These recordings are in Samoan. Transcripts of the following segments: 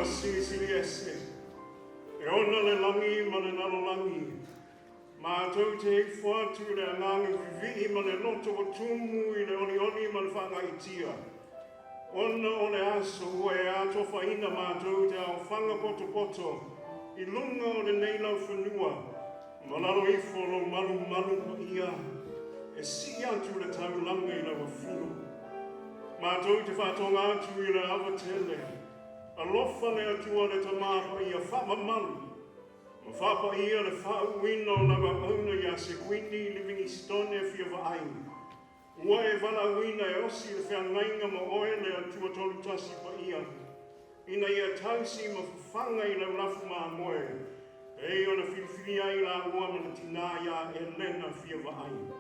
Atua Silisili Ese, e ona le lagi ma le lalolagi, matou te ifo atu i le agaga vivii ma le loto ua tumu i le olioli ma le faagaitia, ona o le aso ua e atofaina matou te aofaga potopoto i luga o lenei laufanua, ma lalo ifo o lou malumalu paia e sii atu le taulaga i lau afio. Matou te faatoga atu i le ava tele, alofa le Atua le Tama Paia faamamalu, ma faapaia le faauuina o lau auauna ia Sekuini Livingstone Fiavaai, ua e valaauina e osi le feagaiga ma oe le Atua Tolutasi Paia, ina ia tausi ma fafaga i lau lafu mamoe, pei ona filifili ai laua ma le tinā iā Elena Fiavaai.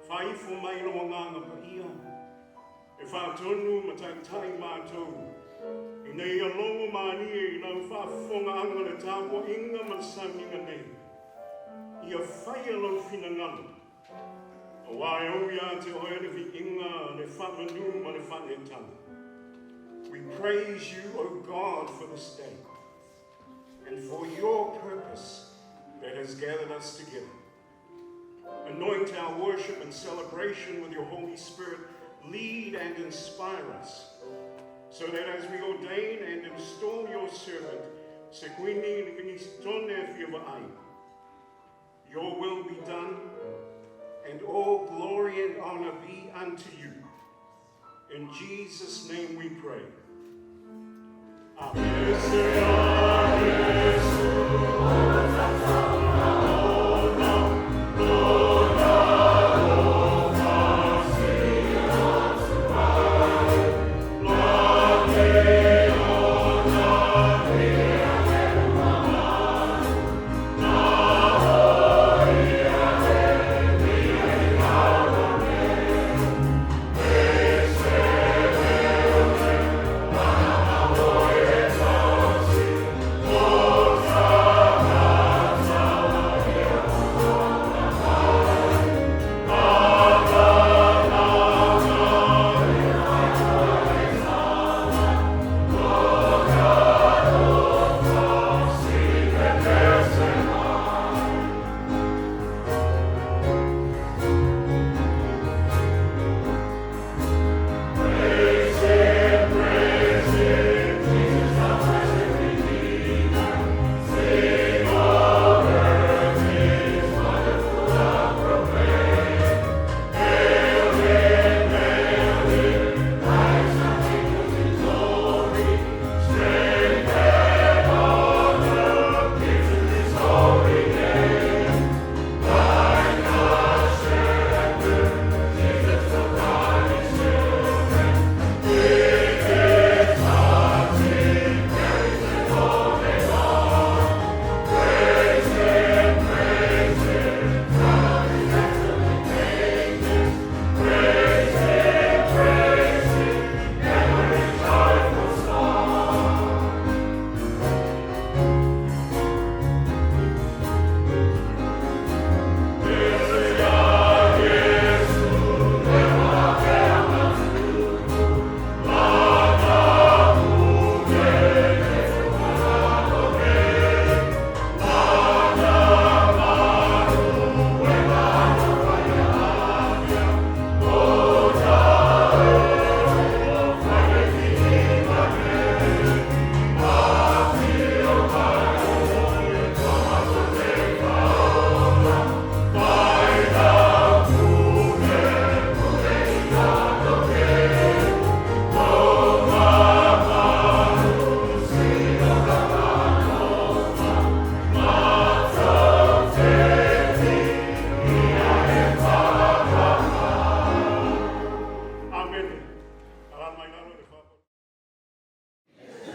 Faaifo mai lou Agaga Paia, e faatonu ma taitai matou, ina ia logo malie i lau faafofogaaga le tapuaiga ma le sauniga nei. Ia faia lou finagalo, aua e ou ia te oe le viiga, le faamanu ma le faaneetaga. We praise you, O God, for this day and for your purpose that has gathered us together. Anoint our worship and celebration with your Holy Spirit. Lead and inspire us, so that as we ordain and install your servant, Sekuini Livingstone Fiavaai, your will be done, and all glory and honor be unto you. In Jesus' name we pray. Amen.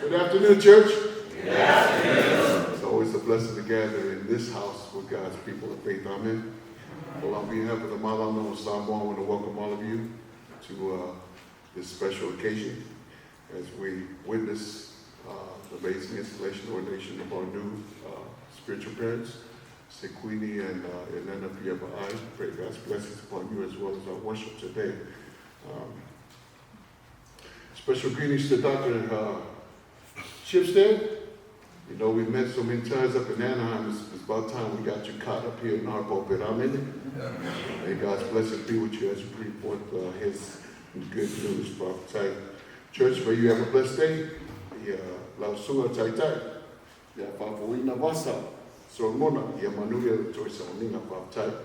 Good afternoon, church. Good afternoon. It's always a blessing to gather in this house with God's people of faith. Amen. Well, on behalf of the Malama of Samoa, I want to welcome all of you to this special occasion as we witness the amazing installation and ordination of our new spiritual parents, Sekuini and Elena Fiavaai. Pray God's blessings upon you as well as our worship today. Special greetings to Dr. Shipstead, you know, we've met so many times up in Anaheim. It's about time we got you caught up here in our pulpit. Amen. May God's blessing be with you as you bring forth his good news. Prophet. Church, may you have a blessed day. Ia lausunga taitai. Ia faafofoina vasa. Solomona. Ia manuia le toe sauniga faafetai.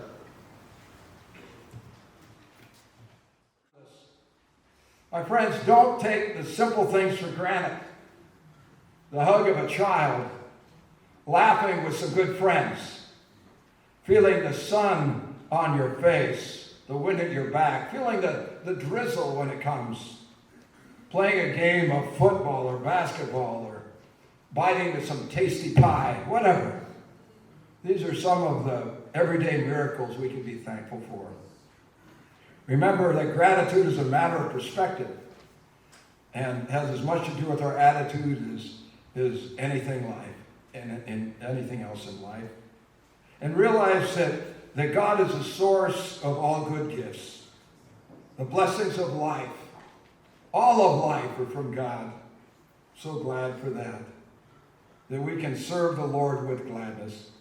My friends, don't take the simple things for granted. The hug of a child, laughing with some good friends, feeling the sun on your face, the wind at your back, feeling the drizzle when it comes, playing a game of football or basketball or biting to some tasty pie, whatever. These are some of the everyday miracles we can be thankful for. Remember that gratitude is a matter of perspective and has as much to do with our attitude as anything life and anything else in life. And realize that God is the source of all good gifts. The blessings of life, all of life are from God. So glad for that, that we can serve the Lord with gladness.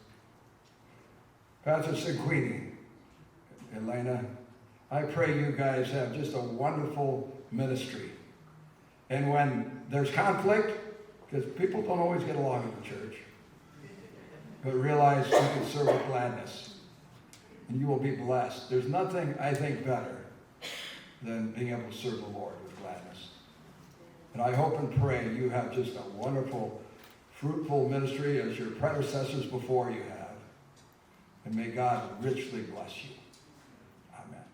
Pastor Cinquini, Elena, I pray you guys have just a wonderful ministry. And when there's conflict, because people don't always get along in the church, but realize you can serve with gladness and you will be blessed. There's nothing, I think, better than being able to serve the Lord with gladness. And I hope and pray you have just a wonderful, fruitful ministry as your predecessors before you have. And may God richly bless you. Amen.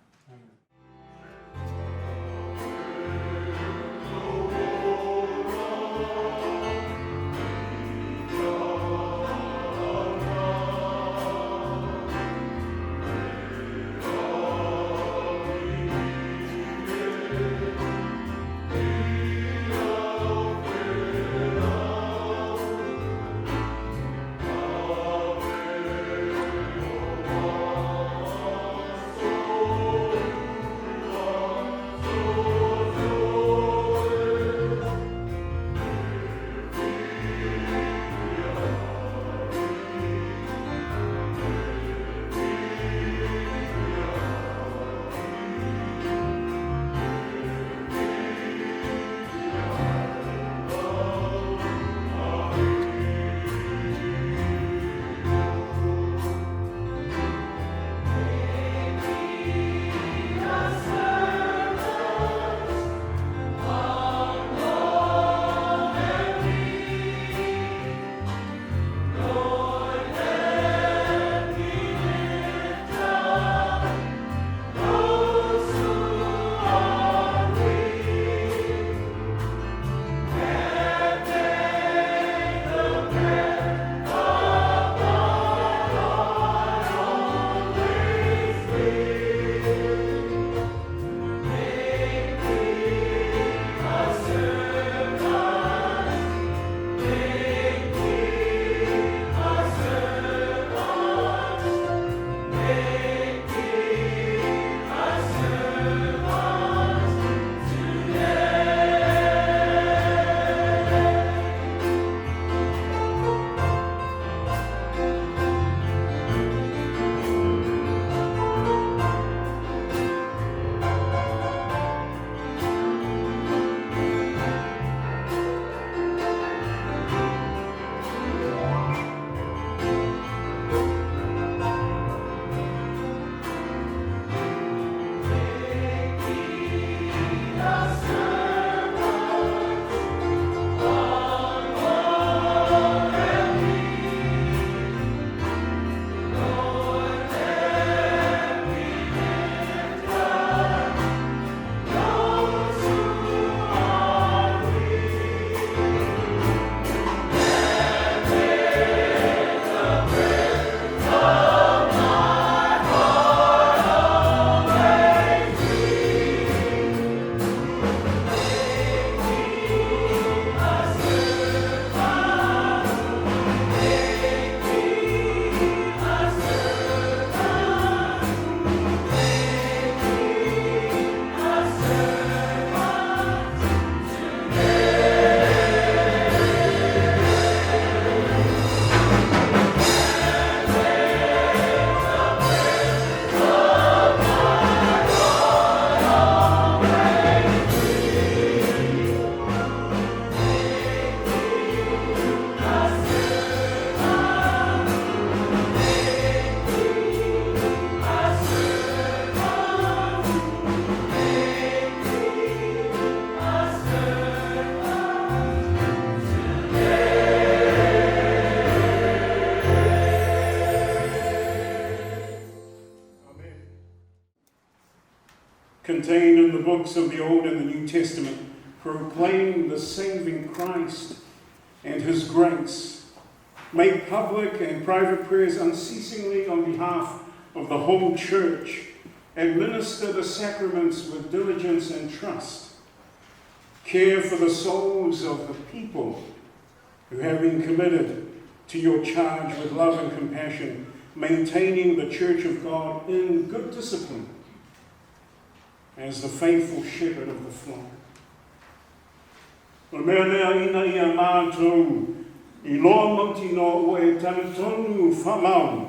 contained in the books of the Old and the New Testament, proclaim the saving Christ and his grace. Make public and private prayers unceasingly on behalf of the whole church. Administer the sacraments with diligence and trust. Care for the souls of the people who have been committed to your charge with love and compassion, maintaining the church of God in good discipline as the faithful shepherd of the flock. O le mea lea ina ia mātou i loa mautinoa ua e talitonu whamaoni,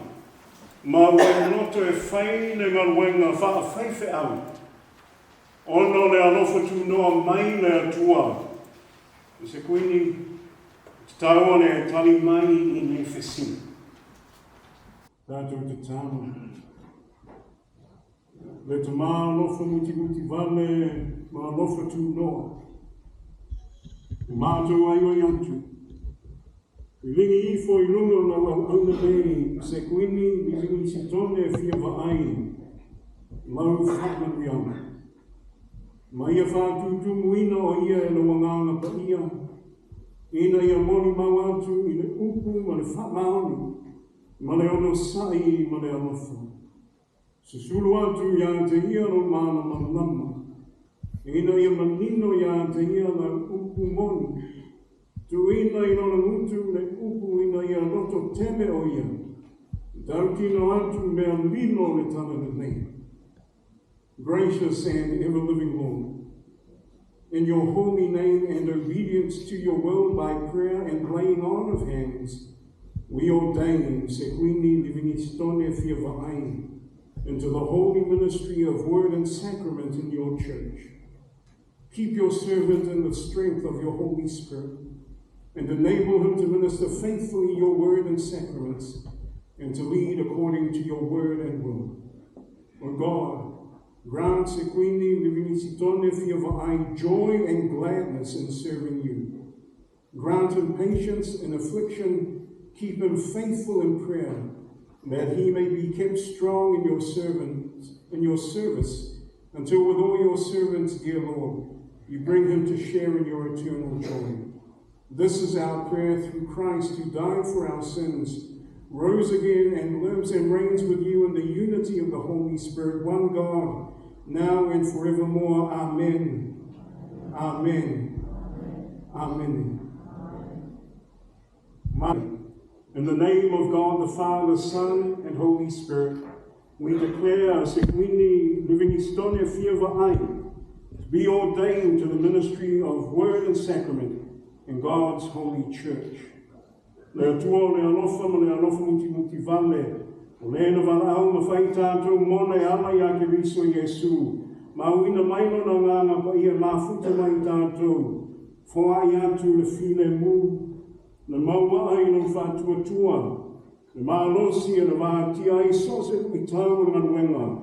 ma ua e loto e whai le galuega faafaifeau, ona o le alofa tunoa mai le Atua. O se kuini, e tatau ona e tali mai i nei fesili. Tatou tatalo. Le Tama alofa mutimuti vale ma alofa tunoa. E mātou aioi atu. Lilingi ifo i luga o lau auauna nei se Kuini Livigisitone Fia Vaai lau faamanuiaga. Ma ia faatutumuina o ia e lou Agaga Paia, ina ia molimau atu i le upu ma le faamaoni, ma le onosai ma le alofa. Susulu atu iā te ia lou mālamalama, ina ia manino iā te ia lau upu moni. Tuuina i lona gutu le upu ina ia loto tele o ia, e tautino atu mea lilo le talalelei. Gracious and ever-living Lord, in your holy name and obedience to your will by prayer and laying on of hands, we ordain Sekuini Livingstone Fia Vaai into the holy ministry of word and sacrament in your church. Keep your servant in the strength of your Holy Spirit, and enable him to minister faithfully your word and sacraments, and to lead according to your word and will. O God, grant Sekuini Livingstone Fia Vaai joy and gladness in serving you. Grant him patience in affliction, keep him faithful in prayer, that he may be kept strong in your servants, in your service, until with all your servants, dear Lord, you bring him to share in your eternal joy. This is our prayer through Christ, who died for our sins, rose again, and lives and reigns with you in the unity of the Holy Spirit, one God, now and forevermore. Amen. Amen. Amen. In the name of God, the Father, Son, and Holy Spirit, we declare Sekuini Livingstone Fia Vaai to be ordained to the ministry of Word and Sacrament in God's Holy Church. Le Atua o le alofa ma le alofa mutimuti vale, o le na valaau ma fai tātou mona e ala iā Keriso Iesu, ma uina mai lona Agaga Paia mafuta mai tātou, foai atu le filemu, le maua ai lou faatuatua, le malosi e na vatia ai so o se luitau o le galuega,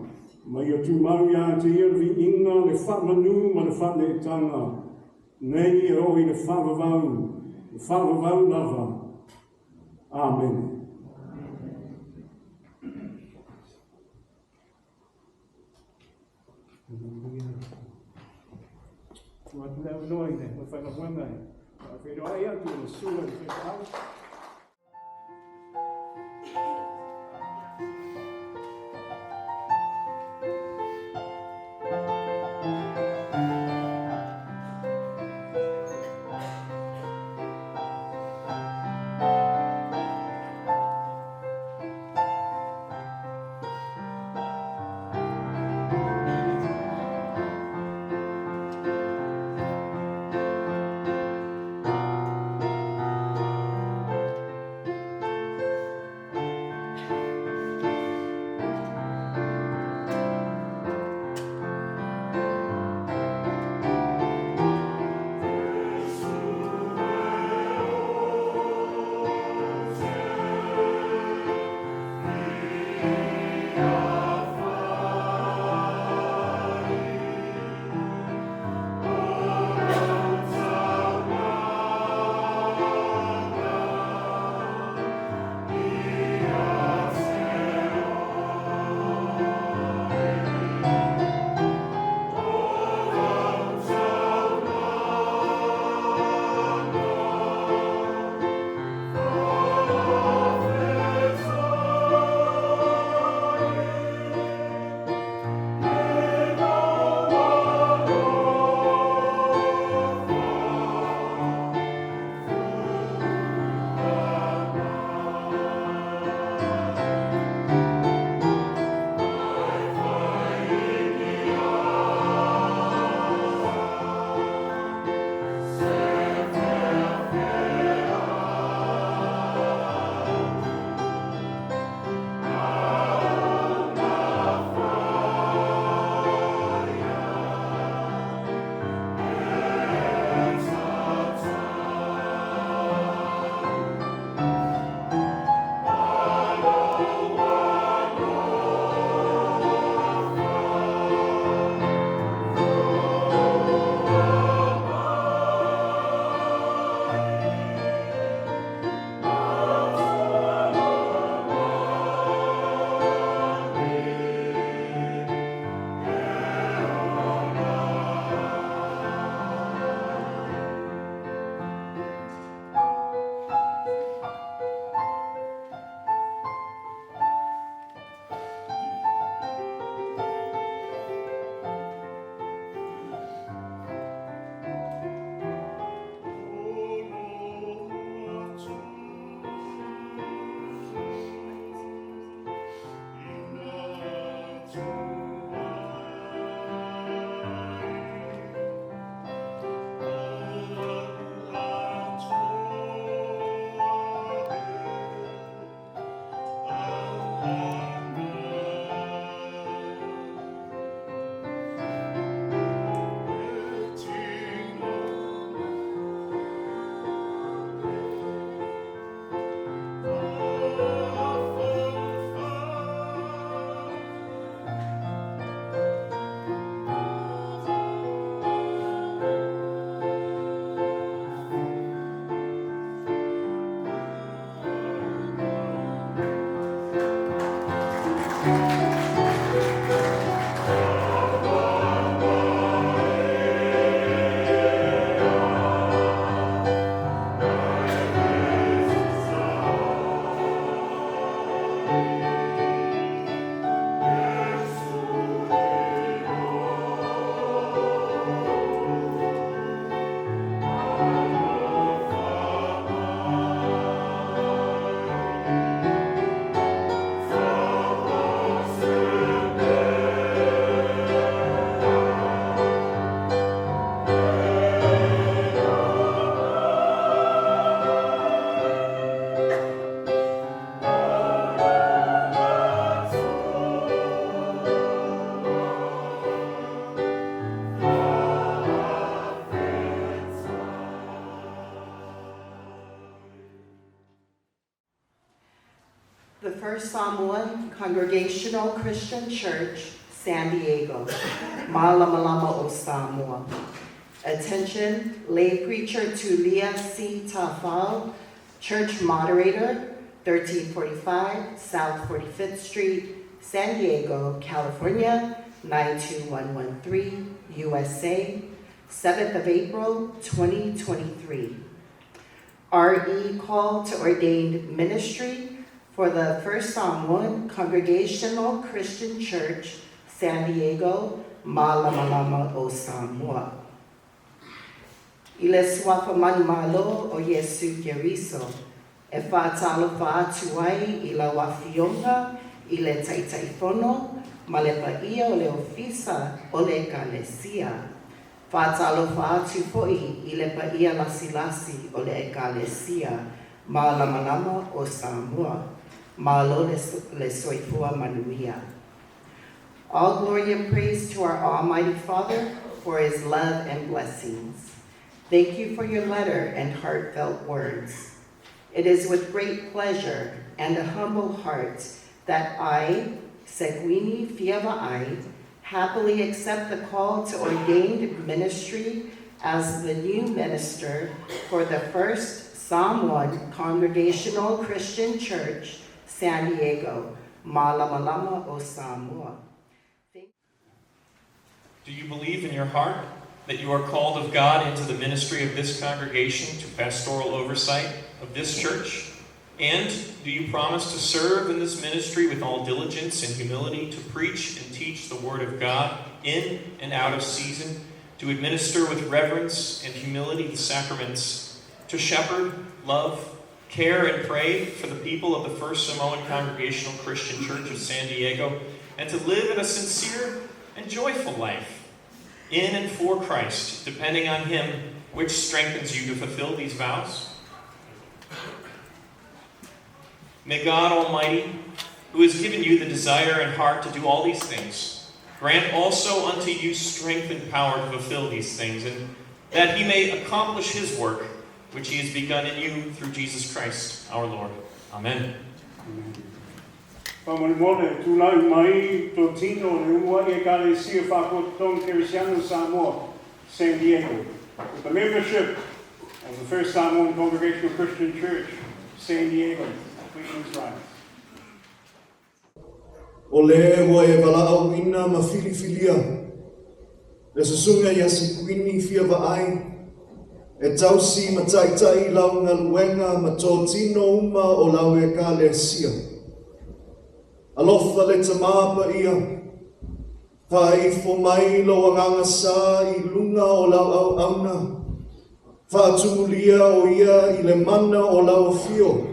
ma ia tumau iā te ia le viiga, le faamanu ma le faaneetaga, nei e oo i le faavavau, le faavavau lava. Amene. Tuu atu le avanoa i le faailoaga e faafeiloai atu i le susuga i le faifeau. First Samoan Congregational Christian Church, San Diego, Malamalama o Samoa. Attention, lay preacher Tulia C. Tafau, church moderator, 1345 South 45th Street, San Diego, California, 92113, USA, 7th of April, 2023. RE call to ordained ministry for the First Samoan Congregational Christian Church, San Diego, Malamalama o Samoa. I le suafa manumalo o Iesu Keriso, e faatalofa atu ai i lau Afioga i le Taitaifono ma le paia o le Ofisa o le Ekalesia. Faatalofa atu foi i le paia lasilasi o le Ekalesia Malamalama o Samoa. Malo le soifua manuia. All glory and praise to our Almighty Father for his love and blessings. Thank you for your letter and heartfelt words. It is with great pleasure and a humble heart that I, Sekuini Fiava'i, happily accept the call to ordained ministry as the new minister for the First Samoan Congregational Christian Church, San Diego, Malamalama o Samoa. Do you believe in your heart that you are called of God into the ministry of this congregation to pastoral oversight of this church? And do you promise to serve in this ministry with all diligence and humility, to preach and teach the Word of God in and out of season, to administer with reverence and humility the sacraments, to shepherd, love, care, and pray for the people of the First Samoan Congregational Christian Church of San Diego, and to live in a sincere and joyful life in and for Christ, depending on Him which strengthens you to fulfill these vows? May God Almighty, who has given you the desire and heart to do all these things, grant also unto you strength and power to fulfill these things, and that he may accomplish his work, which he has begun in you through Jesus Christ our Lord. Amen. Faamolemole, tulai mai totino le uluai Ekalesia Faapotopotoga Kerisiano o Samoa, San Diego. With the membership of the First Samoan Congregational Christian Church, San Diego, please rise. O le ua e valaauina ma filifilia le susuga ia Sekuini Fiavaai e tausi ma taitai i lau galuega ma totino uma o lau Ekalesia. Alofa le Tamā Paia, faaifo mai lou Agaga Sa i luga o lau auauna, faatumulia o ia i le mana o lau afio,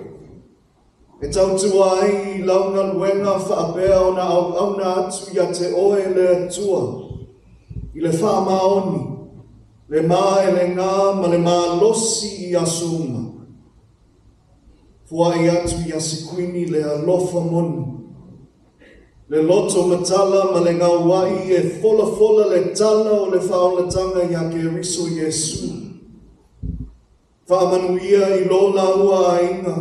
e tautua ai i lau galuega faapea ona auauna atu ia te oe le Atua, i le faamaoni, le maelega ma le malosi i aso uma. Fuai atu ia Sekuini le alofa moni, le loto matala ma le gauai e folafola le tala o le faaolataga ia Keriso Iesu. Faamanuia i lo lāua aiga,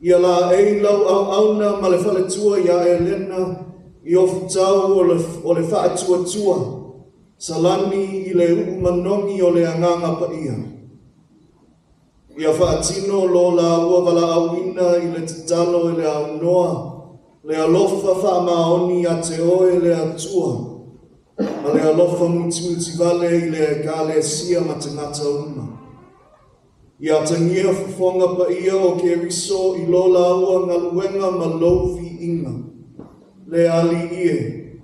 ia laei lau auauna ma le faletua ia Elena i ofutau o le faatuatua, salani i le uu manogi o le Agaga Paia. Ia faatino lo lāua valaauina i le tatalo e le aunoa, le alofa faamaoni ia te oe le Atua, ma le alofa mutimutivale i le Ekalesia ma tagata uma. Ia atagia fofoga paia o Keriso i lo lāua galuega ma lou viiga. Le Alii e,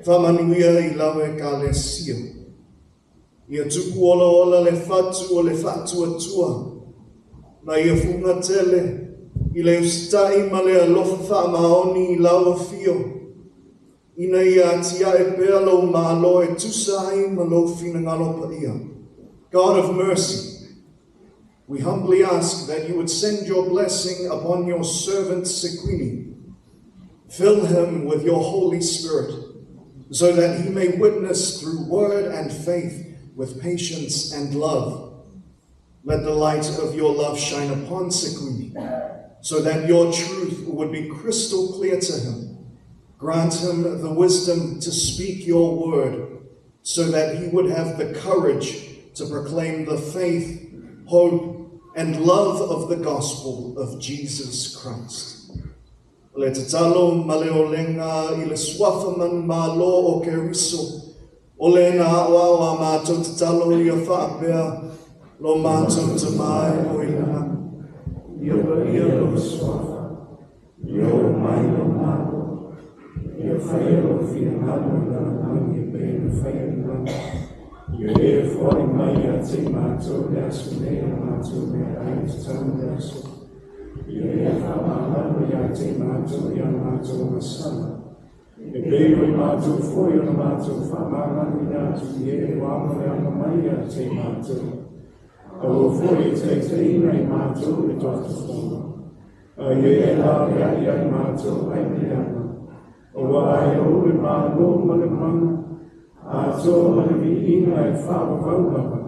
faamanuia i lau Ekalesia. Ia tupu olaola le fatu o le faatuatua, ma ia fugatele i le usitai ma le alofa faamaoni i lau afio, ina ia atiae pea lou Malo e tusa ai ma lou finagalo paia. God of mercy, we humbly ask that you would send your blessing upon your servant Sekuini. Fill him with your Holy Spirit, so that he may witness through word and faith with patience and love. Let the light of your love shine upon Sekuini, so that your truth would be crystal clear to him. Grant him the wisdom to speak your word, so that he would have the courage to proclaim the faith, hope, and love of the gospel of Jesus Christ. O le tatalo ma le olega i le suafa manumalo o Keriso, o le na aoao a mātou tatalo ia faapea, lo mātou Tama e o i le lagi. Ia paia lou suafa, ia oo mai lou Malo, ia faia lou finagalo i le lalolagi e pei ona faia i le lagi. Ia e foai mai ia te i mātou le aso nei o le mātou meaai e tatau i le aso. Ia e faamagalo ia te i mātou i a mātou gasala. E pei o le mātou foi o na mātou faamagaloina atu i e ua amaleama mai ia te i mātou. Aua foi e taitaiina i mātou i le tautafono. A ia e laveai ai mātou ai le leaga. Aua e ou le Malo ma le mana, atoa ma le viiga e faavavau lava.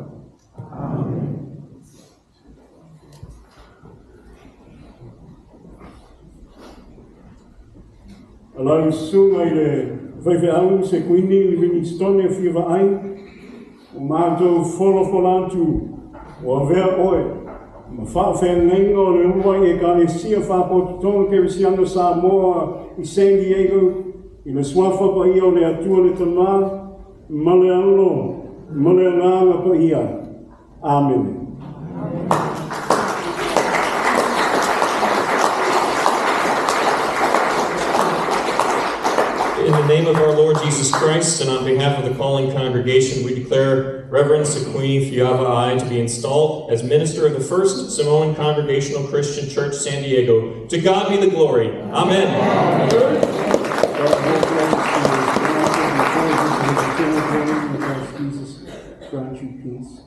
Amene. Lau Susuga i le Faifeau Sekuini Livingstone Fiavaai, ua matou folafola atu ua avea oe ma faafeagaiga o le uluai Ekalesia Faapotopotoga Kerisiano Samoa i San Diego i le Suafa Paia o le Atua le Tama ma le Alo ma le Agaga Paia. Amene. In the name of our Lord Jesus Christ and on behalf of the calling congregation, we declare Reverend Sekuini Fiavaai to be installed as minister of the First Samoan Congregational Christian Church, San Diego. To God be the glory. Amen. Jesus grant you peace,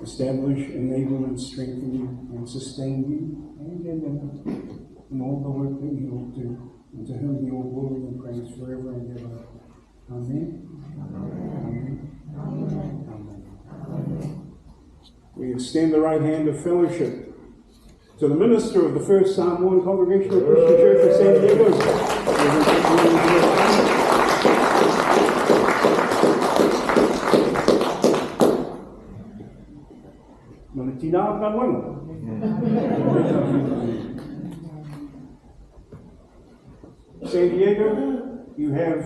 establish, enable, and strengthen you, and sustain you and in, in all the work that you will do. And to him be all glory and praise forever and ever. Amen. Amen. Amen. Amen. We extend the right hand of fellowship to the minister of the First Samoan Congregational Christian Church of San Diego. San Diego, you have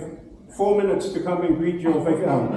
4 minutes to come and greet your faifeau.